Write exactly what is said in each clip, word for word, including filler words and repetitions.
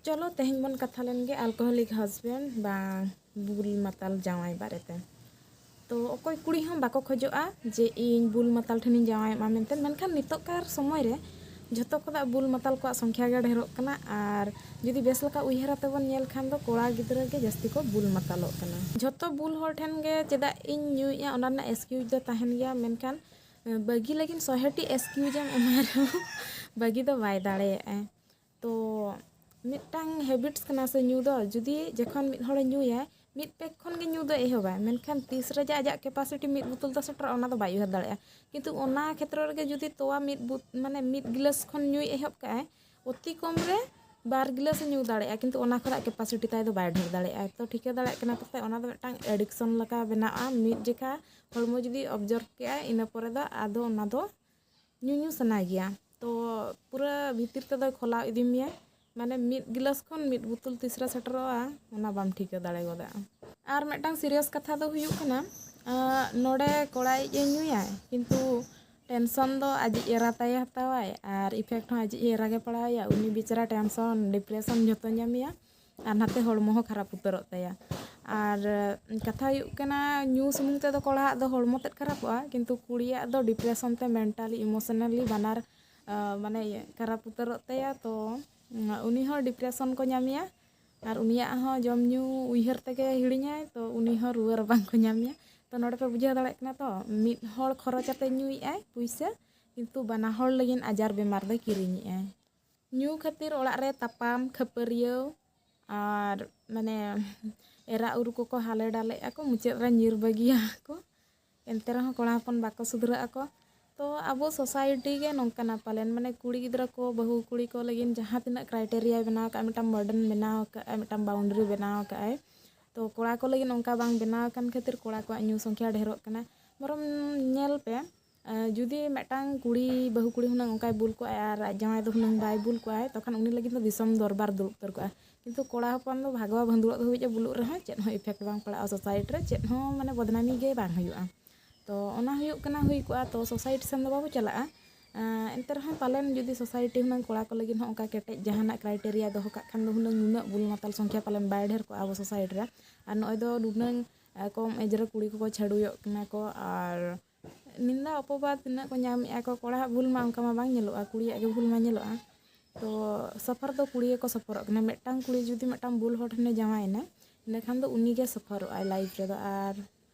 ᱪᱚᱞᱚ, ᱛᱮᱦᱮᱧ ᱵᱚᱱ ᱠᱟᱛᱷᱟ ᱞᱮᱱ ᱜᱮ alcoholic husband ᱵᱟᱝ ᱵᱩᱞ ᱢᱟᱛᱟᱞ ᱡᱟᱶᱟᱭ ᱵᱟᱨᱮᱛᱮ᱾ ᱛᱚ ᱚᱠᱚᱭ ᱠᱩᱲᱤ ᱦᱚᱸ ᱵᱟᱠᱚ ᱠᱷᱚᱡᱚᱜᱼᱟ ᱡᱮ ᱤᱧ ᱵᱩᱞ ᱢᱟᱛᱟᱞ ᱴᱷᱮᱱᱤᱧ ᱡᱟᱶᱟᱭᱚᱜ ᱢᱟ ᱢᱮᱱᱛᱮ, ᱢᱮᱱᱠᱷᱟᱱ ᱱᱤᱛᱚᱜ ᱠᱟᱨ ᱥᱚᱢᱚᱭ ᱨᱮ ᱡᱷᱚᱛᱚ ᱠᱷᱚᱱᱟᱜ ᱵᱩᱞ ᱢᱟᱛᱟᱞ ᱠᱚᱣᱟᱜ ᱥᱚᱝᱠᱷᱭᱟ ᱜᱮ ᱰᱷᱮᱨᱚᱜ ᱠᱟᱱᱟ᱾ ᱟᱨ ᱡᱩᱫᱤ ᱵᱮᱥ ᱞᱮᱠᱟ ᱩᱭᱦᱟᱹᱨ ᱟᱛᱮ ᱵᱚᱱ ᱧᱮᱞ ᱠᱷᱟᱱ ᱫᱚ ᱠᱚᱲᱟ ᱜᱤᱫᱽᱨᱟᱹ ᱜᱮ ᱡᱟᱹᱥᱛᱤ ᱠᱚ ᱵᱩᱞ ᱢᱟᱛᱟᱞᱚᱜ ᱠᱟᱱᱟ᱾ ᱡᱷᱚᱛᱚ ᱵᱩᱞ ᱦᱚᱲ ᱴᱷᱮᱱ ᱜᱮ ᱪᱮᱫᱟᱜ ᱤᱧ ᱧᱩᱭᱮᱫᱼᱟ, ᱚᱱᱟ ᱨᱮᱱᱟᱜ excuse ᱫᱚ ᱛᱟᱦᱮᱱ ᱜᱮᱭᱟ, ᱢᱮᱱᱠᱷᱟᱱ ᱵᱟᱹᱜᱤ ᱞᱟᱹᱜᱤᱫ ᱥᱚᱦᱮᱴᱤ excuse ᱮᱢ ᱮᱢᱟᱭ ᱨᱮᱦᱚᱸ ᱵᱟᱹᱜᱤ ᱫᱚ ᱵᱟᱭ ᱫᱟᱲᱮᱭᱟᱜᱼᱟᱭ᱾ ᱛᱚ ᱢᱤᱫᱴᱟᱝ habits ᱠᱟᱱᱟ ᱥᱮ ᱧᱩ ᱫᱚ, ᱡᱩᱫᱤ ᱡᱚᱠᱷᱚᱱ ᱢᱤᱫ ᱦᱚᱲᱮ ᱧᱩᱭᱟᱭ, ᱢᱤᱫ ᱯᱮᱜᱽ ᱠᱷᱚᱱ ᱜᱮ ᱧᱩ ᱫᱚ ᱮᱦᱚᱵᱟᱭ, ᱢᱮᱱᱠᱷᱟᱱ ᱛᱤᱥ ᱨᱮ ᱡᱮ ᱟᱡᱟᱜ capacity ᱢᱤᱫ ᱵᱳᱛᱚᱞ ᱫᱚ ᱥᱮᱴᱮᱨᱚᱜᱼᱟ, ᱚᱱᱟ ᱫᱚ ᱵᱟᱭ ᱩᱭᱦᱟᱹᱨ ᱫᱟᱲᱮᱭᱟᱜᱼᱟ᱾ ᱠᱤᱱᱛᱩ ᱚᱱᱟ ᱠᱷᱮᱛᱨᱚ ᱨᱮᱜᱮ ᱡᱩᱫᱤ ᱛᱚᱣᱟ ᱢᱤᱫ ᱵᱩᱛ-, ᱢᱟᱱᱮ ᱢᱤᱫ ᱜᱤᱞᱟᱹᱥ ᱠᱷᱚᱱ ᱧᱩᱭ ᱮᱦᱚᱵ ᱠᱟᱜᱼᱟᱭ, ᱚᱛᱤ ᱠᱚᱢ ᱨᱮ ᱵᱟᱨ ᱜᱤᱞᱟᱹᱥ ᱮ ᱧᱩ ᱫᱟᱲᱮᱭᱟᱜᱼᱟ, ᱠᱤᱱᱛᱩ ᱚᱱᱟ ᱠᱷᱚᱱᱟᱜ capacity ᱛᱟᱭ ᱫᱚ ᱵᱟᱭ ᱰᱷᱮᱨ ᱫᱟᱲᱮᱭᱟᱜᱼᱟ᱾ ᱛᱚ ᱴᱷᱤᱠᱟᱹ ᱫᱟᱲᱮᱭᱟᱜ ᱠᱟᱱᱟ ᱯᱮ ᱥᱮ, ᱚᱱᱟ ᱫᱚ ᱢᱤᱫᱴᱟᱝ addiction ᱞᱮᱠᱟ ᱵᱮᱱᱟᱜᱼᱟ᱾ ᱢᱤᱫ ᱡᱚᱠᱷᱟ ᱦᱚᱲᱢᱚ ᱡᱩᱫᱤ absorb ᱠᱮᱜᱼᱟᱭ, ᱤᱱᱟᱹ ᱯᱚᱨᱮ ᱫᱚ ᱟᱫᱚ ᱚᱱᱟ ᱫᱚ ᱧᱩ ᱧᱩ ᱥᱟᱱᱟ ᱜᱮᱭᱟ᱾ ᱛᱚ ᱯᱩᱨᱟᱹ ᱵᱷᱤᱛᱤᱨ ᱛᱮᱫᱚᱭ ᱠᱷᱚᱞᱟᱣ ᱤᱫᱤ ᱢᱮᱭᱟ, ᱢᱟᱱᱮ ᱢᱤᱫ ᱜᱤᱞᱟᱹᱥ ᱠᱷᱚᱱ ᱢᱤᱫ ᱵᱩᱛᱩᱞ ᱛᱤᱥ ᱨᱮ ᱥᱮᱴᱮᱨᱚᱜᱼᱟ, ᱚᱱᱟ ᱵᱟᱢ ᱴᱷᱤᱠᱟᱹ ᱫᱟᱲᱮ ᱜᱚᱫᱟ᱾ ᱟᱨ ᱢᱤᱫᱴᱟᱝ serious ᱠᱟᱛᱷᱟ ᱫᱚ ᱦᱩᱭᱩᱜ ᱠᱟᱱᱟ, ᱟᱸ, ᱱᱚᱰᱮ ᱠᱚᱲᱟᱭᱤᱡ ᱮ ᱧᱩᱭᱟᱭ, ᱠᱤᱱᱛᱩ tension ᱫᱚ ᱟᱡᱤᱡ ᱮᱨᱟ ᱛᱟᱭᱮ ᱦᱟᱛᱟᱣᱟᱭ, ᱟᱨ effect ᱦᱚᱸ ᱟᱡᱤᱡ ᱮᱨᱟ ᱜᱮ ᱯᱟᱲᱟᱣᱟᱭᱟ᱾ ᱩᱱᱤ ᱵᱮᱪᱟᱨᱟ tension, depression ᱡᱷᱚᱛᱚ ᱧᱟᱢᱮᱭᱟ, ᱟᱨ ᱱᱟᱛᱮ ᱦᱚᱲᱢᱚ ᱦᱚᱸ ᱠᱷᱟᱨᱟᱯ ᱩᱛᱟᱹᱨᱚᱜ ᱛᱟᱭᱟ᱾ ᱟᱨ ᱠᱟᱛᱷᱟ ᱦᱩᱭᱩᱜ ᱠᱟᱱᱟ, ᱧᱩ ᱥᱩᱢᱩᱝ ᱛᱮᱫᱚ ᱠᱚᱲᱟᱣᱟᱜ ᱫᱚ ᱦᱚᱲᱢᱚ ᱛᱮᱫ ᱠᱷᱟᱨᱟᱯᱚᱜᱼᱟ, ᱠᱤᱱᱛᱩ ᱠᱩᱲᱤᱭᱟᱜ ᱫᱚ depression ᱛᱮ mentally, emotionally ᱵᱟᱱᱟᱨ, ᱟᱸ, ᱢᱟᱱᱮ ᱤᱭᱟᱹ, ᱠᱷᱟᱨᱟᱯ ᱩᱛᱟᱹᱨᱚᱜ ᱛᱟᱭᱟ᱾ ᱛᱚ, ᱩᱸ, ᱩᱱᱤ ᱦᱚᱸ depression ᱠᱚ ᱧᱟᱢᱮᱭᱟ, ᱟᱨ ᱩᱱᱤᱭᱟᱜ ᱦᱚᱸ ᱡᱚᱢ ᱧᱩ ᱩᱭᱦᱟᱹᱨ ᱛᱮᱜᱮ ᱦᱤᱲᱤᱧᱟᱭ, ᱛᱚ ᱩᱱᱤ ᱦᱚᱸ ᱨᱩᱣᱟᱹ ᱨᱟᱵᱟᱝ ᱠᱚ ᱧᱟᱢᱮᱭᱟ᱾ ᱛᱚ ᱱᱚᱰᱮ ᱯᱮ ᱵᱩᱡᱷᱟᱹᱣ ᱫᱟᱲᱮᱭᱟᱜ ᱠᱟᱱᱟ ᱛᱚ, ᱢᱤᱫ ᱦᱚᱲ ᱠᱷᱚᱨᱚᱪ ᱟᱛᱮ ᱧᱩᱭᱮᱫᱼᱟᱭ ᱯᱩᱭᱥᱟᱹ, ᱠᱤᱱᱛᱩ ᱵᱟᱱᱟ ᱦᱚᱲ ᱞᱟᱹᱜᱤᱫ ᱟᱡᱟᱨ ᱵᱮᱢᱟᱨ ᱫᱚᱭ ᱠᱤᱨᱤᱧᱮᱫᱼᱟᱭ᱾ ᱧᱩ ᱠᱷᱟᱹᱛᱤᱨ ᱚᱲᱟᱜ ᱨᱮ ᱛᱟᱯᱟᱢ ᱠᱷᱟᱹᱯᱟᱹᱨᱤᱭᱟᱹᱣ, ᱟᱨ ᱢᱟᱱᱮ ᱮᱨᱟ ᱩᱨᱩ ᱠᱚᱠᱚ ᱦᱟᱞᱮ ᱰᱟᱞᱮᱜ ᱟᱠᱚ, ᱢᱩᱪᱟᱹᱫ ᱨᱮ ᱧᱤᱨ ᱵᱟᱹᱜᱤᱭᱟ ᱠᱚ᱾ ᱮᱱᱛᱮ ᱨᱮᱦᱚᱸ ᱠᱚᱲᱟ ᱦᱚᱯᱚᱱ ᱵᱟᱠᱚ ᱥᱩᱫᱷᱨᱟᱹᱜ ᱟᱠᱚ᱾ ᱛᱚ ᱟᱵᱚ society ᱜᱮ ᱱᱚᱝᱠᱟᱱᱟ ᱯᱟᱞᱮᱱ, ᱢᱟᱱᱮ ᱠᱩᱲᱤ ᱜᱤᱫᱽᱨᱟᱹ ᱠᱚ, ᱵᱟᱹᱦᱩ ᱠᱩᱲᱤ ᱠᱚ ᱞᱟᱹᱜᱤᱫ ᱡᱟᱦᱟᱸ ᱛᱤᱱᱟᱹᱜ criteriaᱭ ᱵᱮᱱᱟᱣ ᱟᱠᱟᱫᱼᱟ, ᱢᱤᱫᱴᱟᱝ burden ᱵᱮᱱᱟᱣ ᱟᱠᱟᱫᱼᱟᱭ, ᱢᱤᱫᱴᱟᱝ boundary ᱵᱮᱱᱟᱣ ᱟᱠᱟᱫᱼᱟᱭ, ᱛᱚ ᱠᱚᱲᱟ ᱠᱚ ᱞᱟᱹᱜᱤᱫ ᱚᱱᱠᱟ ᱵᱟᱝ ᱵᱮᱱᱟᱣ ᱟᱠᱟᱱ ᱠᱷᱟᱹᱛᱤᱨ ᱠᱚᱲᱟ ᱠᱚᱣᱟᱜ ᱧᱩ ᱥᱚᱝᱠᱷᱭᱟ ᱰᱷᱮᱨᱚᱜ ᱠᱟᱱᱟ᱾ ᱵᱚᱨᱚᱝ ᱧᱮᱞ ᱯᱮ, ᱟᱸ, ᱡᱩᱫᱤ ᱢᱤᱫᱴᱟᱝ ᱠᱩᱲᱤ, ᱵᱟᱹᱦᱩ ᱠᱩᱲᱤ ᱦᱩᱱᱟᱹᱝ ᱚᱱᱠᱟᱭ ᱵᱩᱞ ᱠᱚᱜᱼᱟᱭ ᱟᱨ ᱟᱡ ᱡᱟᱶᱟᱭ ᱫᱚ ᱦᱩᱱᱟᱹᱝ ᱵᱟᱭ ᱵᱩᱞ ᱠᱚᱜᱼᱟᱭ, ᱛᱚᱠᱷᱟᱱ ᱩᱱᱤ ᱞᱟᱹᱜᱤᱫ ᱫᱚ ᱫᱤᱥᱚᱢ ᱫᱚᱨᱵᱟᱨ ᱫᱩᱲᱩᱵ ᱩᱛᱟᱹᱨ ᱠᱚᱜᱼᱟ᱾ ᱠᱤᱱᱛᱩ ᱠᱚᱲᱟ ᱦᱚᱯᱚᱱ ᱫᱚ ᱵᱷᱟᱜᱽᱣᱟ ᱵᱷᱟᱺᱫᱩᱲᱚᱜ ᱫᱷᱟᱹᱵᱤᱡ ᱮ ᱵᱩᱞᱩᱜ ᱨᱮᱦᱚᱸ ᱪᱮᱫ ᱦᱚᱸ effect ᱵᱟᱝ ᱯᱟᱲᱟᱜᱼᱟ society ᱨᱮ, ᱪᱮᱫ ᱦᱚᱸ ᱢᱟᱱᱮ ᱵᱚᱫᱱᱟᱢᱤ ᱜᱮ ᱵᱟᱝ ᱦᱩᱭᱩᱜᱼᱟ᱾ ᱛᱚ ᱚᱱᱟ ᱦᱩᱭᱩᱜ ᱠᱟᱱᱟ, ᱦᱩᱭ ᱠᱚᱜᱼᱟ, ᱛᱚ society ᱥᱮᱱ ᱫᱚ ᱵᱟᱵᱚ ᱪᱟᱞᱟᱜᱼᱟ᱾ ᱮᱱᱛᱮ ᱨᱮᱦᱚᱸ ᱯᱟᱞᱮᱱ ᱡᱩᱫᱤ ᱥᱳᱥᱟᱭᱴᱤ ᱦᱩᱱᱟᱹᱝ ᱠᱚᱲᱟ ᱠᱚ ᱞᱟᱹᱜᱤᱫ ᱦᱚᱸ ᱚᱱᱠᱟ ᱠᱮᱴᱮᱡ ᱡᱟᱦᱟᱱᱟᱜ ᱠᱨᱟᱭᱴᱮᱨᱤᱭᱟ ᱫᱚᱦᱚ ᱠᱟᱜ ᱠᱷᱟᱱ ᱫᱚ ᱦᱩᱱᱟᱹᱝ ᱱᱩᱱᱟᱹᱜ ᱵᱩᱞ ᱢᱟᱛᱟᱞ ᱥᱚᱝᱠᱷᱭᱟ ᱯᱟᱞᱮᱱ ᱵᱟᱭ ᱰᱷᱮᱨ ᱠᱚᱜᱼᱟ ᱟᱵᱚ ᱥᱳᱥᱟᱭᱴᱤ ᱨᱮ᱾ ᱟᱨ ᱱᱚᱜᱼᱚᱭ ᱫᱚ ᱱᱩᱱᱟᱹᱝ ᱠᱚᱢ ᱮᱡᱽ ᱨᱮ ᱠᱩᱲᱤ ᱠᱚᱠᱚ ᱪᱷᱟᱹᱰᱩᱭᱚᱜ ᱠᱟᱱᱟ ᱠᱚ, ᱟᱨ ᱱᱤᱱᱫᱟ ᱚᱯᱚᱵᱟᱫ ᱛᱤᱱᱟᱹᱜ ᱠᱚ ᱧᱟᱢᱮᱜᱼᱟ ᱠᱚ᱾ ᱠᱚᱲᱟᱣᱟᱜ ᱵᱷᱩᱞ ᱢᱟ ᱚᱱᱠᱟ ᱢᱟ ᱵᱟᱝ ᱧᱮᱞᱚᱜᱼᱟ, ᱠᱩᱲᱤᱭᱟᱜ ᱜᱮ ᱵᱷᱩᱞ ᱢᱟ ᱧᱮᱞᱚᱜᱼᱟ᱾ ᱛᱚ ᱥᱟᱯᱷᱟᱨ ᱫᱚ ᱠᱩᱲᱤ ᱜᱮᱠᱚ ᱥᱟᱯᱷᱟᱨᱚᱜ ᱠᱟᱱᱟ᱾ ᱢᱤᱫᱴᱟᱝ ᱠᱩᱲᱤ ᱡᱩᱫᱤ ᱢᱤᱫᱴᱟᱝ ᱵᱩᱞ ᱦᱚᱲ ᱴᱷᱮᱱᱮ ᱡᱟᱶᱟᱭᱮᱱᱟ, ᱤᱱᱟᱹᱠᱷᱟᱱ ᱫᱚ ᱩᱱᱤᱜᱮ ᱥᱟᱯᱷᱟᱨᱚᱜᱼᱟᱭ ᱞᱟᱭᱤᱯᱷ ᱨᱮᱫᱚ, ᱟᱨ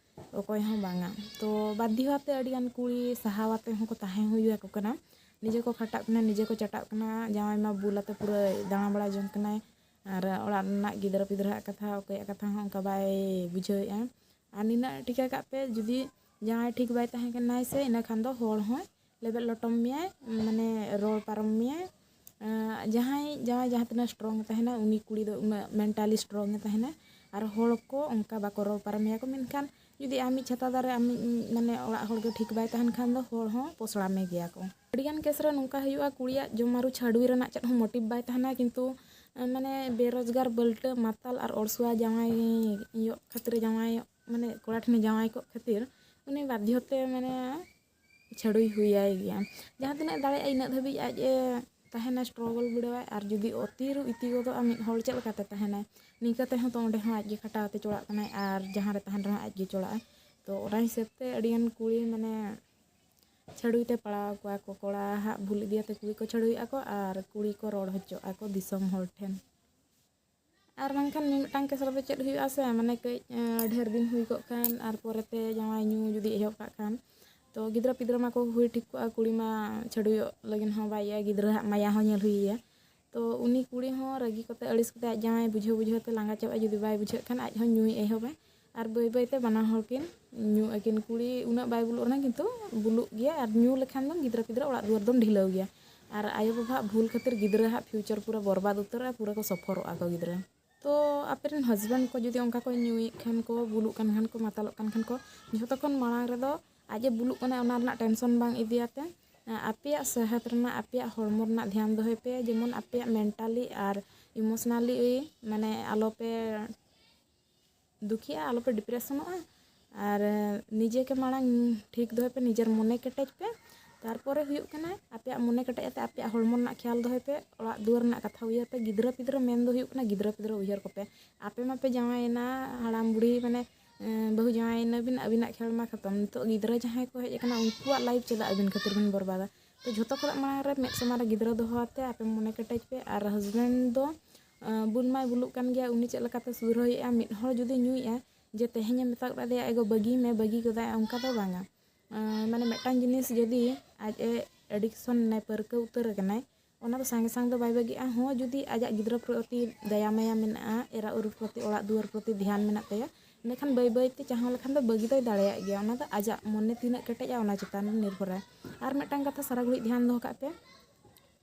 ᱚᱠᱚᱭ ᱦᱚᱸ ᱵᱟᱝᱟ᱾ ᱛᱚ ᱵᱟᱫᱽᱫᱷᱚ ᱟᱛᱮ ᱟᱹᱰᱤᱜᱟᱱ ᱠᱩᱲᱤ ᱥᱟᱦᱟᱣ ᱟᱛᱮ ᱦᱚᱸᱠᱚ ᱛᱟᱦᱮᱸ ᱦᱩᱭ ᱟᱠᱚ ᱠᱟᱱᱟ᱾ ᱱᱤᱡᱮ ᱠᱚ ᱠᱷᱟᱴᱟᱜ ᱠᱟᱱᱟ, ᱱᱤᱡᱮ ᱠᱚ ᱪᱟᱴᱟᱜ ᱠᱟᱱᱟ᱾ ᱡᱟᱶᱟᱭ ᱢᱟ ᱵᱩᱞ ᱟᱛᱮ ᱯᱩᱨᱟᱹ ᱫᱟᱬᱟ ᱵᱟᱲᱟ ᱡᱚᱝ ᱠᱟᱱᱟᱭ, ᱟᱨ ᱚᱲᱟᱜ ᱨᱮᱱᱟᱜ ᱜᱤᱫᱽᱨᱟᱹ ᱯᱤᱫᱽᱨᱟᱹᱣᱟᱜ ᱠᱟᱛᱷᱟ, ᱚᱠᱚᱭᱟᱜ ᱠᱟᱛᱷᱟ ᱦᱚᱸ ᱚᱱᱠᱟ ᱵᱟᱭ ᱵᱩᱡᱷᱟᱹᱣᱮᱫᱼᱟ᱾ ᱟᱨ ᱱᱤᱱᱟᱹᱜ ᱴᱷᱤᱠᱟᱹ ᱠᱟᱜ ᱯᱮ, ᱡᱩᱫᱤ ᱡᱟᱶᱟᱭ ᱴᱷᱤᱠ ᱵᱟᱭ ᱛᱟᱦᱮᱸ ᱠᱟᱱᱟᱭ ᱥᱮ, ᱤᱱᱟᱹ ᱠᱷᱟᱱ ᱫᱚ ᱦᱚᱲ ᱦᱚᱸ ᱞᱮᱵᱮᱫ ᱞᱚᱴᱚᱢ ᱢᱮᱭᱟᱭ, ᱢᱟᱱᱮ ᱨᱚᱲ ᱯᱟᱨᱚᱢ ᱢᱮᱭᱟᱭ᱾ ᱟᱸ, ᱡᱟᱦᱟᱸᱭ ᱡᱟᱶᱟᱭ ᱡᱟᱦᱟᱸ ᱛᱤᱱᱟᱹᱜ ᱥᱴᱨᱚᱝ ᱮ ᱛᱟᱦᱮᱱᱟ, ᱩᱱᱤ ᱠᱩᱲᱤ ᱫᱚ ᱩᱱᱟᱹᱜ ᱢᱮᱱᱴᱟᱞᱤ ᱥᱴᱨᱚᱝ ᱮ ᱛᱟᱦᱮᱱᱟ᱾ ᱟᱨ ᱦᱚᱲ ᱠᱚ ᱚᱱᱠᱟ ᱵᱟᱠᱚ ᱨᱚᱲ ᱯᱟᱨᱚᱢ ᱢᱮᱭᱟ ᱠᱚ᱾ ᱢᱮᱱᱠᱷᱟᱱ ᱡᱩᱫᱤ ᱟᱢᱤᱡ ᱪᱷᱟᱛᱟ ᱫᱟᱨᱮ, ᱟᱢᱤᱡ, ᱢᱟᱱᱮ ᱚᱲᱟᱜ ᱦᱚᱲ ᱜᱮ ᱴᱷᱤᱠ ᱵᱟᱭ ᱛᱟᱦᱮᱱ ᱠᱷᱟᱱ ᱫᱚ ᱦᱚᱲ ᱦᱚᱸ ᱯᱚᱥᱲᱟ ᱢᱮ ᱜᱮᱭᱟ ᱠᱚ᱾ ᱟᱹᱰᱤᱜᱟᱱ ᱠᱮᱥ ᱨᱮ ᱱᱚᱝᱠᱟ ᱦᱩᱭᱩᱜᱼᱟ, ᱠᱩᱲᱤᱭᱟᱜ ᱡᱚᱢᱟᱨᱩ ᱪᱷᱟᱹᱰᱩᱭ ᱨᱮᱱᱟᱜ ᱪᱮᱫ ᱦᱚᱸ ᱢᱚᱴᱤᱵᱷ ᱵᱟᱭ ᱛᱟᱦᱮᱱᱟ, ᱠᱤᱱᱛᱩ, ᱟᱸ, ᱢᱟᱱᱮ ᱵᱮᱨᱳᱡᱽᱜᱟᱨ ᱵᱟᱹᱞᱴᱟᱹ ᱢᱟᱛᱟᱞ ᱟᱨ ᱚᱲᱥᱩᱣᱟ ᱡᱟᱶᱟᱭᱚᱜ ᱠᱷᱟᱹᱛᱤᱨ, ᱡᱟᱶᱟᱭᱚᱜ, ᱢᱟᱱᱮ ᱠᱚᱲᱟ ᱴᱷᱮᱱᱮ ᱡᱟᱶᱟᱭ ᱠᱚᱜ ᱠᱷᱟᱹᱛᱤᱨ ᱩᱱᱤ ᱵᱟᱫᱽᱫᱷᱚ ᱛᱮ, ᱢᱟᱱᱮ ᱪᱷᱟᱹᱰᱩᱭ ᱦᱩᱭᱟᱭ ᱜᱮᱭᱟ᱾ ᱡᱟᱦᱟᱸ ᱛᱤᱱᱟᱹᱜ ᱫᱟᱲᱮᱭᱟᱜᱼᱟ ᱤᱱᱟᱹᱜ ᱫᱷᱟᱹᱵᱤᱡ ᱟᱡ ᱮ ᱛᱟᱦᱮᱱᱟ, ᱥᱴᱨᱚᱜᱚᱞ ᱵᱤᱰᱟᱹᱣᱟᱭ᱾ ᱟᱨ ᱡᱩᱫᱤ ᱚᱛᱤᱨᱩ ᱤᱛᱤ ᱜᱚᱫᱚᱜᱼᱟ ᱢᱤᱫ ᱦᱚᱲ, ᱪᱮᱫ ᱞᱮᱠᱟᱛᱮ ᱛᱟᱦᱮᱱᱟᱭ? ᱱᱤᱝᱠᱟᱹ ᱛᱮᱦᱚᱸ ᱛᱚ ᱚᱸᱰᱮ ᱦᱚᱸ ᱟᱡ ᱜᱮ ᱠᱷᱟᱴᱟᱣ ᱛᱮ ᱪᱚᱲᱟᱜ ᱠᱟᱱᱟᱭ, ᱟᱨ ᱡᱟᱦᱟᱸ ᱨᱮ ᱛᱟᱦᱮᱱ ᱨᱮᱦᱚᱸ ᱟᱡ ᱜᱮ ᱪᱚᱲᱟᱜᱼᱟ᱾ ᱛᱚ ᱚᱱᱟ ᱦᱤᱥᱟᱹᱵ ᱛᱮ ᱟᱹᱰᱤᱜᱟᱱ ᱠᱩᱲᱤ ᱢᱟᱱᱮ ᱪᱷᱟᱹᱰᱩᱭ ᱛᱮ ᱯᱟᱲᱟᱣ ᱠᱚᱣᱟ ᱠᱚ, ᱠᱚᱲᱟ ᱦᱟᱸᱜ ᱵᱷᱩᱞ ᱤᱫᱤᱭᱟᱛᱮ ᱠᱩᱲᱤ ᱠᱚ ᱪᱷᱟᱹᱰᱩᱭᱮᱫᱼᱟ ᱠᱚ ᱟᱨ ᱠᱩᱲᱤ ᱠᱚ ᱨᱚᱲ ᱦᱚᱪᱚᱜᱼᱟ ᱠᱚ ᱫᱤᱥᱚᱢ ᱦᱚᱲ ᱴᱷᱮᱱ᱾ ᱟᱨ ᱵᱟᱝᱠᱷᱟᱱ ᱢᱤᱢᱤᱫᱴᱟᱝ ᱠᱮᱥ ᱨᱮᱫᱚ ᱪᱮᱫ ᱦᱩᱭᱩᱜᱼᱟ ᱥᱮ, ᱢᱟᱱᱮ ᱠᱟᱹᱡ, ᱮᱸ, ᱰᱷᱮᱨ ᱫᱤᱱ ᱦᱩᱭ ᱠᱚᱜ ᱠᱷᱟᱱ ᱟᱨ ᱯᱚᱨᱮᱛᱮ ᱡᱟᱶᱟᱭ ᱧᱩ ᱡᱩᱫᱤ ᱮᱦᱚᱵ ᱠᱟᱜ ᱠᱷᱟᱱ, ᱛᱚ ᱜᱤᱫᱽᱨᱟᱹ ᱯᱤᱫᱽᱨᱟᱹ ᱢᱟᱠᱚ ᱦᱩᱭ ᱴᱷᱤᱠ ᱠᱚᱜᱼᱟ, ᱠᱩᱲᱤ ᱢᱟ ᱪᱷᱟᱹᱰᱩᱭᱚᱜ ᱞᱟᱹᱜᱤᱫ ᱦᱚᱸ ᱵᱟᱭ ᱤᱭᱟᱹ, ᱜᱤᱫᱽᱨᱟᱹ ᱦᱟᱸᱜ ᱢᱟᱭᱟ ᱦᱚᱸ ᱧᱮᱞ ᱦᱩᱭᱮᱭᱟ᱾ ᱛᱚ ᱩᱱᱤ ᱠᱩᱲᱤ ᱦᱚᱸ ᱨᱟᱹᱜᱤ ᱠᱟᱛᱮ ᱟᱹᱲᱤᱥ ᱠᱟᱛᱮ ᱟᱡ ᱡᱟᱶᱟᱭ ᱵᱩᱡᱷᱟᱹᱣ ᱵᱩᱡᱷᱟᱹᱣ ᱛᱮ ᱞᱟᱸᱜᱟ ᱪᱟᱵᱟᱜᱼᱟ, ᱡᱩᱫᱤ ᱵᱟᱭ ᱵᱩᱡᱷᱟᱹᱜ ᱠᱷᱟᱱ ᱟᱡ ᱦᱚᱸ ᱧᱩᱭ ᱮᱦᱚᱵᱟᱭ᱾ ᱟᱨ ᱵᱟᱹᱭ ᱵᱟᱹᱭ ᱛᱮ ᱵᱟᱱᱟ ᱦᱚᱲ ᱠᱤᱱ ᱧᱩ ᱟᱹᱠᱤᱱ, ᱠᱩᱲᱤ ᱩᱱᱟᱹᱜ ᱵᱟᱭ ᱵᱩᱞᱩᱜ ᱨᱮᱦᱚᱸ ᱠᱤᱱᱛᱩ ᱵᱩᱞᱩᱜ ᱜᱮᱭᱟ, ᱟᱨ ᱧᱩ ᱞᱮᱠᱷᱟᱱ ᱫᱚ ᱜᱤᱫᱽᱨᱟᱹ ᱯᱤᱫᱽᱨᱟᱹ ᱚᱲᱟᱜ ᱫᱩᱣᱟᱹᱨ ᱫᱚᱢ ᱰᱷᱤᱞᱟᱹᱣ ᱜᱮᱭᱟ᱾ ᱟᱨ ᱟᱭᱳ ᱵᱟᱵᱟᱣᱟᱜ ᱵᱷᱩᱞ ᱠᱷᱟᱹᱛᱤᱨ ᱜᱤᱫᱽᱨᱟᱹ ᱦᱟᱸᱜ ᱯᱷᱤᱭᱩᱪᱟᱨ ᱯᱩᱨᱟᱹ ᱵᱚᱨᱵᱟᱫ ᱩᱛᱟᱹᱨᱚᱜᱼᱟ, ᱯᱩᱨᱟᱹ ᱠᱚ ᱥᱚᱯᱷᱚᱨᱚᱜᱼᱟ ᱠᱚ ᱜᱤᱫᱽᱨᱟᱹ᱾ ᱛᱚ ᱟᱯᱮᱨᱮᱱ ᱦᱟᱥᱵᱮᱱᱰ ᱠᱚ ᱡᱩᱫᱤ ᱚᱱᱠᱟ ᱠᱚ ᱧᱩᱭᱮᱫ ᱠᱷᱟᱱ ᱠᱚ, ᱵᱩᱞᱩᱜ ᱠᱟᱱ ᱠᱷᱟᱱ ᱠᱚ, ᱢᱟᱛᱟᱞᱚᱜ ᱠᱟᱱ ᱠᱷᱟᱱ ᱠᱚ, ᱡᱷᱚᱛᱚ ᱠᱷᱚᱱ ᱢᱟᱲᱟᱝ ᱨᱮᱫᱚ ᱟᱡ ᱮ ᱵᱩᱞᱩᱜ ᱠᱟᱱᱟ ᱚᱱᱟ ᱨᱮᱱᱟᱜ ᱴᱮᱱᱥᱚᱱ ᱵᱟᱝ ᱤᱫᱤᱭᱟᱛᱮ, ᱟᱯᱮᱭᱟᱜ ᱥᱮᱦᱟᱛ ᱨᱮᱱᱟᱜ, ᱟᱯᱮᱭᱟᱜ ᱦᱚᱲᱢᱚ ᱨᱮᱱᱟᱜ ᱫᱷᱮᱭᱟᱱ ᱫᱚᱦᱚᱭ ᱯᱮ, ᱡᱮᱢᱚᱱ ᱟᱯᱮᱭᱟᱜ ᱢᱮᱱᱴᱟᱞᱤ ᱟᱨ ᱤᱢᱳᱥᱚᱱᱟᱞᱤ ᱢᱟᱱᱮ ᱟᱞᱚᱯᱮ ᱫᱩᱠᱷᱤᱜᱼᱟ, ᱟᱞᱚᱯᱮ ᱰᱤᱯᱨᱮᱥᱚᱱᱚᱜᱼᱟ᱾ ᱟᱨ ᱱᱤᱡᱮ ᱜᱮ ᱢᱟᱲᱟᱝ ᱴᱷᱤᱠ ᱫᱚᱦᱚᱭ ᱯᱮ, ᱱᱤᱡᱮᱨ ᱢᱚᱱᱮ ᱠᱮᱴᱮᱡ ᱯᱮ᱾ ᱛᱟᱨᱯᱚᱨᱮ ᱦᱩᱭᱩᱜ ᱠᱟᱱᱟ, ᱟᱯᱮᱭᱟᱜ ᱢᱚᱱᱮ ᱠᱮᱴᱮᱡ ᱠᱟᱛᱮ ᱟᱯᱮᱭᱟᱜ ᱦᱚᱲᱢᱚ ᱨᱮᱱᱟᱜ ᱠᱷᱮᱭᱟᱞ ᱫᱚᱦᱚᱭ ᱯᱮ, ᱚᱲᱟᱜ ᱫᱩᱣᱟᱹᱨ ᱨᱮᱱᱟᱜ ᱠᱟᱛᱷᱟ ᱩᱭᱦᱟᱹᱨ ᱯᱮ, ᱜᱤᱫᱽᱨᱟᱹ ᱯᱤᱫᱽᱨᱟᱹ ᱢᱮᱱ ᱫᱚ ᱦᱩᱭᱩᱜ ᱠᱟᱱᱟ ᱜᱤᱫᱽᱨᱟᱹ ᱯᱤᱫᱽᱨᱟᱹ ᱩᱭᱦᱟᱹᱨ ᱠᱚᱯᱮ᱾ ᱟᱯᱮ ᱢᱟᱯᱮ ᱡᱟᱶᱟᱭᱮᱱᱟ, ᱦᱟᱲᱟᱢ ᱵᱩᱲᱦᱤ, ᱢᱟᱱᱮ, ᱮᱸ, ᱵᱟᱹᱦᱩ ᱡᱟᱶᱟᱭᱮᱱᱟ ᱵᱤᱱ, ᱟᱹᱵᱤᱱᱟᱜ ᱠᱷᱮᱭᱟᱞ ᱢᱟ ᱠᱷᱟᱛᱚᱢ᱾ ᱱᱤᱛᱚᱜ ᱜᱤᱫᱽᱨᱟᱹ ᱡᱟᱦᱟᱸᱭ ᱠᱚ ᱦᱮᱡ ᱟᱠᱟᱱᱟ, ᱩᱱᱠᱩᱣᱟᱜ life ᱪᱮᱫᱟᱜ ᱟᱹᱵᱤᱱ ᱠᱷᱟᱹᱛᱤᱨ ᱵᱤᱱ ᱵᱚᱨᱵᱟᱫᱟ? ᱛᱚ ᱡᱷᱚᱛᱚ ᱠᱷᱚᱱᱟᱜ ᱢᱟᱲᱟᱝ ᱨᱮ ᱢᱮᱫ ᱥᱟᱢᱟᱝ ᱨᱮ ᱜᱤᱫᱽᱨᱟᱹ ᱫᱚᱦᱚ ᱟᱛᱮ ᱟᱯᱮ ᱢᱚᱱᱮ ᱠᱮᱴᱮᱡ ᱯᱮ᱾ ᱟᱨ husband ᱫᱚ, ᱟᱸ, ᱵᱩᱞ ᱢᱟᱭ ᱵᱩᱞᱩᱜ ᱠᱟᱱ ᱜᱮᱭᱟ, ᱩᱱᱤ ᱪᱮᱫ ᱞᱮᱠᱟᱛᱮ ᱥᱩᱫᱷᱨᱟᱹᱣ ᱦᱩᱭᱩᱜᱼᱟ? ᱢᱤᱫ ᱦᱚᱲ ᱡᱩᱫᱤ ᱧᱩᱭᱮᱫᱼᱟ, ᱡᱮ ᱛᱮᱦᱮᱧᱮ ᱢᱮᱛᱟ ᱜᱚᱫ ᱫᱮᱭᱟ ᱮᱜᱳ ᱵᱟᱹᱜᱤ ᱢᱮ, ᱵᱟᱹᱜᱤ ᱜᱚᱫᱟᱭ, ᱚᱱᱠᱟ ᱫᱚ ᱵᱟᱝᱟ᱾ ᱟᱸ, ᱢᱟᱱᱮ ᱢᱤᱫᱴᱟᱝ ᱡᱤᱱᱤᱥ ᱡᱩᱫᱤ ᱟᱡ ᱮ addiction ᱮᱱᱟᱭ, ᱯᱟᱹᱨᱠᱟᱹᱣ ᱩᱛᱟᱹᱨ ᱟᱠᱟᱱᱟᱭ, ᱚᱱᱟ ᱫᱚ ᱥᱟᱸᱜᱮ ᱥᱟᱝ ᱫᱚ ᱵᱟᱭ ᱵᱟᱹᱜᱤᱜᱼᱟ᱾ ᱦᱚᱸ, ᱡᱩᱫᱤ ᱟᱡᱟᱜ ᱜᱤᱫᱽᱨᱟᱹ ᱯᱨᱚᱛᱤ ᱫᱟᱭᱟ ᱢᱟᱭᱟ ᱢᱮᱱᱟᱜᱼᱟ, ᱮᱨᱟ ᱩᱨᱩ ᱯᱨᱚᱛᱤ, ᱚᱲᱟᱜ ᱫᱩᱣᱟᱹᱨ ᱯᱨᱚᱛᱤ ᱫᱷᱮᱭᱟᱱ ᱢᱮᱱᱟᱜ ᱛᱟᱭᱟ, ᱤᱱᱟᱹᱠᱷᱟᱱ ᱵᱟᱹᱭ ᱵᱟᱹᱭ ᱛᱮ ᱪᱟᱦᱟᱣ ᱞᱮᱠᱷᱟᱱ ᱫᱚ ᱵᱟᱹᱜᱤ ᱫᱚᱭ ᱫᱟᱲᱮᱭᱟᱜ ᱜᱮᱭᱟ᱾ ᱚᱱᱟ ᱫᱚ ᱟᱡᱟᱜ ᱢᱚᱱᱮ ᱛᱤᱱᱟᱹᱜ ᱠᱮᱴᱮᱡᱼᱟ, ᱚᱱᱟ ᱪᱮᱛᱟᱱ ᱨᱮ ᱱᱤᱨᱵᱷᱚᱨᱟᱭ᱾ ᱟᱨ ᱢᱤᱫᱴᱟᱝ ᱠᱟᱛᱷᱟ ᱥᱟᱨᱟ ᱜᱷᱟᱹᱲᱤᱡ ᱫᱷᱮᱭᱟᱱ ᱫᱚᱦᱚ ᱠᱟᱜ ᱯᱮ,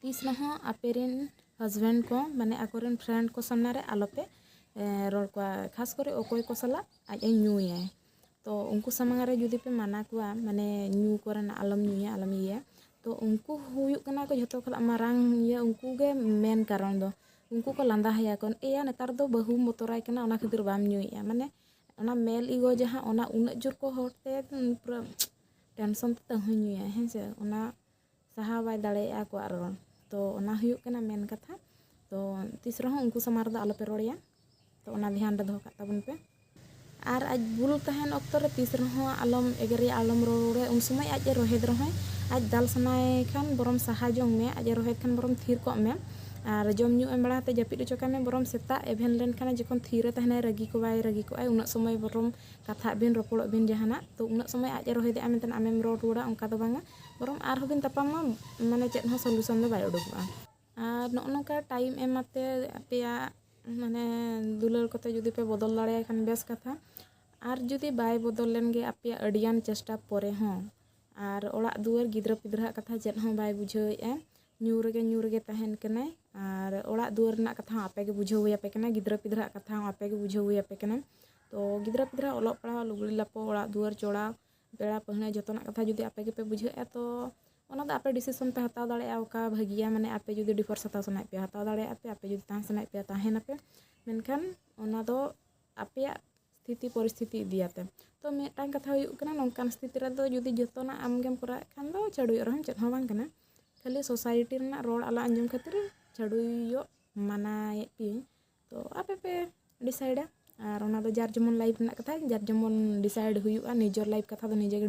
ᱛᱤᱥ ᱨᱮᱦᱚᱸ ᱟᱯᱮ ᱨᱮᱱ husband ᱠᱚ, ᱢᱟᱱᱮ ᱟᱠᱚᱨᱮᱱ friend ᱠᱚ ᱥᱟᱢᱱᱟ ᱨᱮ ᱟᱞᱚᱯᱮ, ᱮ, ᱨᱚᱲ ᱠᱚᱣᱟ, ᱠᱷᱟᱥ ᱠᱚᱨᱮ ᱚᱠᱚᱭ ᱠᱚ ᱥᱟᱞᱟᱜ ᱟᱡ ᱮ ᱧᱩᱭᱟᱭ᱾ ᱛᱚ ᱩᱱᱠᱩ ᱥᱟᱢᱟᱝ ᱨᱮ ᱡᱩᱫᱤ ᱯᱮ ᱢᱟᱱᱟ ᱠᱚᱣᱟ, ᱢᱟᱱᱮ ᱧᱩ ᱠᱚᱨᱮᱱᱟᱜ ᱟᱞᱚᱢ ᱧᱩᱭᱟ, ᱟᱞᱚᱢ ᱤᱭᱟᱹᱭᱟ, ᱛᱚ ᱩᱱᱠᱩ ᱦᱩᱭᱩᱜ ᱠᱟᱱᱟ ᱠᱚ ᱡᱷᱚᱛᱚ ᱠᱷᱚᱱᱟᱜ ᱢᱟᱨᱟᱝ ᱤᱭᱟᱹ, ᱩᱱᱠᱩ ᱜᱮ ᱢᱮᱱ ᱠᱟᱨᱚᱱ ᱫᱚ᱾ ᱩᱱᱠᱩ ᱠᱚ ᱞᱟᱸᱫᱟ ᱦᱮᱭᱟ ᱠᱚ, "ᱮᱭᱟ, ᱱᱮᱛᱟᱨ ᱫᱚ ᱵᱟᱹᱦᱩᱢ ᱵᱚᱛᱚᱨᱟᱭ ᱠᱟᱱᱟ, ᱚᱱᱟ ᱠᱷᱟᱹᱛᱤᱨ ᱵᱟᱢ ᱧᱩᱭᱮᱫᱼᱟ", ᱢᱟᱱᱮ ᱚᱱᱟ male ego ᱡᱟᱦᱟᱸ, ᱚᱱᱟ ᱩᱱᱟᱹᱜ ᱡᱳᱨ ᱠᱚ ᱦᱚᱲ ᱛᱮ ᱯᱩᱨᱟᱹ tension ᱛᱮ ᱛᱟᱹᱦᱩᱧ ᱧᱩᱭᱟ, ᱦᱮᱸ ᱥᱮ, ᱚᱱᱟ ᱥᱟᱦᱟᱣ ᱵᱟᱭ ᱫᱟᱲᱮᱭᱟᱜᱼᱟ ᱟᱠᱚᱣᱟᱜ ᱨᱚᱲ᱾ ᱛᱚ ᱚᱱᱟ ᱦᱩᱭᱩᱜ ᱠᱟᱱᱟ ᱢᱮᱱ ᱠᱟᱛᱷᱟ᱾ ᱛᱚ ᱛᱤᱥ ᱨᱮᱦᱚᱸ ᱩᱱᱠᱩ ᱥᱟᱢᱟᱝ ᱨᱮᱫᱚ ᱟᱞᱚᱯᱮ ᱨᱚᱲᱮᱭᱟ᱾ ᱛᱚ ᱚᱱᱟ ᱫᱷᱮᱭᱟᱱ ᱨᱮ ᱫᱚᱦᱚ ᱠᱟᱜ ᱛᱟᱵᱚᱱ ᱯᱮ᱾ ᱟᱨ ᱟᱡ ᱵᱩᱞ ᱛᱟᱦᱮᱱ ᱚᱠᱛᱚ ᱨᱮ ᱛᱤᱥ ᱨᱮᱦᱚᱸ ᱟᱞᱚᱢ ᱮᱜᱮᱨᱮᱭᱟ, ᱟᱞᱚᱢ ᱨᱚᱲ ᱨᱚᱲᱮᱭᱟ᱾ ᱩᱱ ᱥᱚᱢᱚᱭ ᱟᱡ ᱮ ᱨᱚᱦᱮᱫ ᱨᱮᱦᱚᱸᱭ, ᱟᱡ ᱫᱟᱞ ᱥᱟᱱᱟᱭᱮ ᱠᱷᱟᱱ ᱵᱚᱨᱚᱢ ᱥᱟᱦᱟ ᱡᱚᱝ ᱢᱮ, ᱟᱡ ᱮ ᱨᱚᱦᱮᱫ ᱠᱷᱟᱱ ᱵᱚᱨᱚᱢ ᱛᱷᱤᱨ ᱠᱚᱜ ᱢᱮ᱾ ᱟᱨ ᱡᱚᱢ ᱧᱩ ᱮᱢ ᱵᱟᱲᱟ ᱠᱟᱛᱮ ᱡᱟᱹᱯᱤᱫ ᱦᱚᱪᱚ ᱠᱟᱭ ᱢᱮ᱾ ᱵᱚᱨᱚᱢ ᱥᱮᱛᱟᱜ ᱮᱵᱷᱮᱱ ᱞᱮᱱᱠᱷᱟᱱ ᱡᱚᱠᱷᱚᱱ ᱛᱷᱤᱨᱮ ᱛᱟᱦᱮᱱᱟᱭ, ᱨᱟᱹᱜᱤ ᱠᱚ ᱵᱟᱭ ᱨᱟᱹᱜᱤ ᱠᱚᱜᱼᱟᱭ, ᱩᱱᱟᱹᱜ ᱥᱚᱢᱚᱭ ᱵᱚᱨᱚᱢ ᱠᱟᱛᱷᱟᱜ ᱵᱤᱱ, ᱨᱚᱯᱚᱲᱚᱜ ᱵᱤᱱ ᱡᱟᱦᱟᱱᱟᱜ᱾ ᱛᱚ ᱩᱱᱟᱹᱜ ᱥᱚᱢᱚᱭ ᱟᱡ ᱮ ᱨᱚᱦᱮᱫᱮᱜᱼᱟ ᱢᱮᱱᱛᱮ ᱟᱢᱮᱢ ᱨᱚᱲ ᱨᱩᱣᱟᱹᱲᱟ, ᱚᱱᱠᱟ ᱫᱚ ᱵᱟᱝᱟ᱾ ᱵᱚᱨᱚᱢ ᱟᱨᱦᱚᱸ ᱵᱤᱱ ᱛᱟᱯᱟᱢᱟ, ᱢᱟᱱᱮ ᱪᱮᱫ ᱦᱚᱸ solution ᱫᱚ ᱵᱟᱭ ᱩᱰᱩᱠᱚᱜᱼᱟ᱾ ᱟᱨ ᱱᱚᱜᱼᱚ ᱱᱚᱝᱠᱟ time ᱮᱢ ᱟᱛᱮ ᱟᱯᱮᱭᱟᱜ ᱢᱟᱱᱮ ᱫᱩᱞᱟᱹᱲ ᱠᱚᱛᱮ ᱡᱩᱫᱤ ᱯᱮ ᱵᱚᱫᱚᱞ ᱫᱟᱲᱮᱭᱟᱭ ᱠᱷᱟᱱ ᱵᱮᱥ ᱠᱟᱛᱷᱟ᱾ ᱟᱨ ᱡᱩᱫᱤ ᱵᱟᱭ ᱵᱚᱫᱚᱞ ᱞᱮᱱ ᱜᱮ ᱟᱯᱮᱭᱟᱜ ᱟᱹᱰᱤᱜᱟᱱ ᱪᱮᱥᱴᱟ ᱯᱚᱨᱮ ᱦᱚᱸ, ᱟᱨ ᱚᱲᱟᱜ ᱫᱩᱣᱟᱹᱨ, ᱜᱤᱫᱽᱨᱟᱹ ᱯᱤᱫᱽᱨᱟᱹᱣᱟᱜ ᱠᱟᱛᱷᱟ ᱪᱮᱫ ᱦᱚᱸ ᱵᱟᱭ ᱵᱩᱡᱷᱟᱹᱣᱮᱫᱼᱟ, ᱧᱩ ᱨᱮᱜᱮ ᱧᱩ ᱨᱮᱜᱮ ᱛᱟᱦᱮᱱ ᱠᱟᱱᱟᱭ, ᱟᱨ ᱚᱲᱟᱜ ᱫᱩᱣᱟᱹᱨ ᱨᱮᱱᱟᱜ ᱠᱟᱛᱷᱟ ᱦᱚᱸ ᱟᱯᱮ ᱜᱮ ᱵᱩᱡᱷᱟᱹᱣ ᱦᱩᱭ ᱟᱯᱮ ᱠᱟᱱᱟ, ᱜᱤᱫᱽᱨᱟᱹ ᱯᱤᱫᱽᱨᱟᱹᱣᱟᱜ ᱠᱟᱛᱷᱟ ᱦᱚᱸ ᱟᱯᱮ ᱜᱮ ᱵᱩᱡᱷᱟᱹᱣ ᱦᱩᱭ ᱟᱯᱮ ᱠᱟᱱᱟ᱾ ᱛᱚ ᱜᱤᱫᱽᱨᱟᱹ ᱯᱤᱫᱽᱨᱟᱹᱣᱟᱜ ᱚᱞᱚᱜ ᱯᱟᱲᱦᱟᱣ, ᱞᱩᱜᱽᱲᱤ ᱞᱟᱯᱚ, ᱚᱲᱟᱜ ᱫᱩᱣᱟᱹᱨ ᱪᱚᱲᱟᱣ, ᱯᱮᱲᱟ ᱯᱟᱹᱦᱬᱟᱹ, ᱡᱚᱛᱚᱱᱟᱜ ᱠᱟᱛᱷᱟ ᱡᱩᱫᱤ ᱟᱯᱮ ᱜᱮᱯᱮ ᱵᱩᱡᱷᱟᱹᱣᱮᱫᱼᱟ, ᱛᱚ ᱚᱱᱟ ᱫᱚ ᱟᱯᱮ decision ᱯᱮ ᱦᱟᱛᱟᱣ ᱫᱟᱲᱮᱭᱟᱜᱼᱟ ᱚᱠᱟ ᱵᱷᱟᱹᱜᱤᱭᱟ᱾ ᱢᱟᱱᱮ ᱟᱯᱮ ᱡᱩᱫᱤ divorce ᱦᱟᱛᱟᱣ ᱥᱟᱱᱟᱭᱮᱫ ᱯᱮᱭᱟ, ᱦᱟᱛᱟᱣ ᱫᱟᱲᱮᱭᱟᱜᱼᱟ ᱯᱮ, ᱟᱯᱮ ᱡᱩᱫᱤ ᱛᱟᱦᱮᱸ ᱥᱟᱱᱟᱭᱮᱫ ᱯᱮᱭᱟ, ᱛᱟᱦᱮᱱᱟᱯᱮ᱾ ᱢᱮᱱᱠᱷᱟᱱ ᱚᱱᱟ ᱫᱚ ᱟᱯᱮᱭᱟᱜ ᱥᱛᱷᱤᱛᱤ ᱯᱚᱨᱤᱥᱛᱷᱤᱛᱤ ᱤᱫᱤᱭᱟᱛᱮ᱾ ᱛᱚ ᱢᱤᱫᱴᱟᱝ ᱠᱟᱛᱷᱟ ᱦᱩᱭᱩᱜ ᱠᱟᱱᱟ, ᱱᱚᱝᱠᱟᱱ ᱥᱛᱷᱤᱛᱤ ᱨᱮᱫᱚ ᱡᱩᱫᱤ ᱡᱚᱛᱚᱱᱟᱜ ᱟᱢᱜᱮᱢ ᱠᱚᱨᱟᱣᱮᱫ ᱠᱷᱟᱱ ᱫᱚ ᱪᱷᱟᱹᱰᱩᱭᱚᱜ ᱨᱮᱦᱚᱸ ᱪᱮᱫ ᱦᱚᱸ ᱵᱟᱝ ᱠᱟᱱᱟ᱾ ᱠᱷᱟᱹᱞᱤ ᱥᱳᱥᱟᱭᱴᱤ ᱨᱮᱱᱟᱜ ᱨᱚᱲ ᱟᱞᱚ ᱟᱸᱡᱚᱢ ᱠᱷᱟᱹᱛᱤᱨ ᱪᱷᱟᱹᱰᱩᱭᱚᱜ ᱢᱟᱱᱟᱭᱮᱫ ᱯᱮᱭᱟᱹᱧ᱾ ᱛᱚ ᱟᱯᱮ ᱯᱮ ᱰᱤᱥᱟᱭᱤᱰᱟ᱾ ᱟᱨ ᱚᱱᱟ ᱫᱚ ᱡᱟᱨ ᱡᱮᱢᱚᱱ ᱞᱟᱭᱤᱯᱷ ᱨᱮᱱᱟᱜ ᱠᱟᱛᱷᱟ, ᱡᱟᱨ ᱡᱮᱢᱚᱱ ᱰᱤᱥᱟᱭᱤᱰ ᱦᱩᱭᱩᱜᱼᱟ᱾ ᱱᱤᱡᱮᱨ ᱞᱟᱭᱤᱯᱷ ᱠᱟᱛᱷᱟ ᱫᱚ ᱱᱤᱡᱮ ᱜᱮ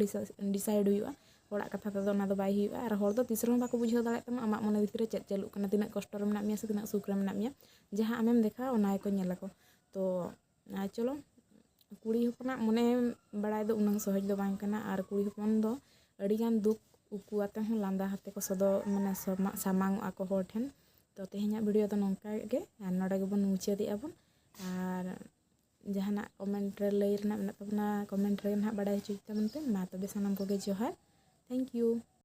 ᱰᱤᱥᱟᱭᱤᱰ ᱦᱩᱭᱩᱜᱼᱟ᱾ ᱦᱚᱲᱟᱜ ᱠᱟᱛᱷᱟ ᱛᱮᱫᱚ ᱚᱱᱟ ᱫᱚ ᱵᱟᱭ ᱦᱩᱭᱩᱜᱼᱟ᱾ ᱟᱨ ᱦᱚᱲ ᱫᱚ ᱛᱤᱥ ᱨᱮᱦᱚᱸ ᱵᱟᱠᱚ ᱵᱩᱡᱷᱟᱹᱣ ᱫᱟᱲᱮᱭᱟᱜ ᱛᱟᱢᱟ ᱟᱢᱟᱜ ᱢᱚᱱᱮ ᱵᱷᱤᱛᱤᱨ ᱨᱮ ᱪᱮᱫ ᱪᱟᱹᱞᱩᱜ ᱠᱟᱱᱟ, ᱛᱤᱱᱟᱹᱜ ᱠᱚᱥᱴᱚ ᱨᱮ ᱢᱮᱱᱟᱜ ᱢᱮᱭᱟ ᱥᱮ ᱛᱤᱱᱟᱹᱜ ᱥᱩᱠ ᱨᱮ ᱢᱮᱱᱟᱜ ᱢᱮᱭᱟ᱾ ᱡᱟᱦᱟᱸ ᱟᱢᱮᱢ ᱫᱮᱠᱷᱟᱣᱟ ᱚᱱᱟ ᱜᱮᱠᱚ ᱧᱮᱞᱟᱠᱚ᱾ ᱛᱚ ᱟᱨ ᱪᱚᱞᱚ, ᱠᱩᱲᱤ ᱦᱚᱯᱚᱱᱟᱜ ᱢᱚᱱᱮ ᱵᱟᱲᱟᱭ ᱫᱚ ᱩᱱᱟᱹᱝ ᱥᱚᱦᱚᱡᱽ ᱫᱚ ᱵᱟᱝ ᱠᱟᱱᱟ᱾ ᱟᱨ ᱠᱩᱲᱤ ᱦᱚᱯᱚᱱ ᱫᱚ ᱟᱹᱰᱤᱜᱟᱱ ᱫᱩᱠ ᱩᱠᱩ ᱟᱛᱮ ᱦᱚᱸ ᱞᱟᱸᱫᱟ ᱟᱛᱮ ᱠᱚ ᱥᱚᱫᱚᱨ, ᱢᱟᱱᱮ ᱥᱟᱢᱟ-, ᱥᱟᱢᱟᱝ ᱚᱜᱼᱟ ᱠᱚ ᱦᱚᱲ ᱴᱷᱮᱱ᱾ ᱛᱚ ᱛᱮᱦᱮᱧᱟᱜ ᱵᱷᱤᱰᱤᱭᱳ ᱫᱚ ᱱᱚᱝᱠᱟ ᱜᱮ, ᱟᱨ ᱱᱚᱰᱮ ᱜᱮᱵᱚᱱ ᱢᱩᱪᱟᱹᱫᱮᱜᱼᱟ ᱵᱚᱱ᱾ ᱟᱨ ᱡᱟᱦᱟᱱᱟᱜ ᱠᱚᱢᱮᱱᱴ ᱨᱮ ᱞᱟᱹᱭ ᱨᱮᱱᱟᱜ ᱢᱮᱱᱟᱜ ᱛᱟᱵᱚᱱᱟ, ᱠᱚᱢᱮᱱᱴ ᱨᱮᱜᱮ ᱱᱟᱦᱟᱜ ᱵᱟᱲᱟᱭ ᱦᱚᱪᱚᱭ ᱛᱟᱵᱚᱱ ᱯᱮ᱾ ᱢᱟ ᱛᱚᱵᱮ ᱥᱟᱱᱟᱢ ᱠᱚᱜᱮ ᱡᱚᱦᱟᱨ᱾ Thank you᱾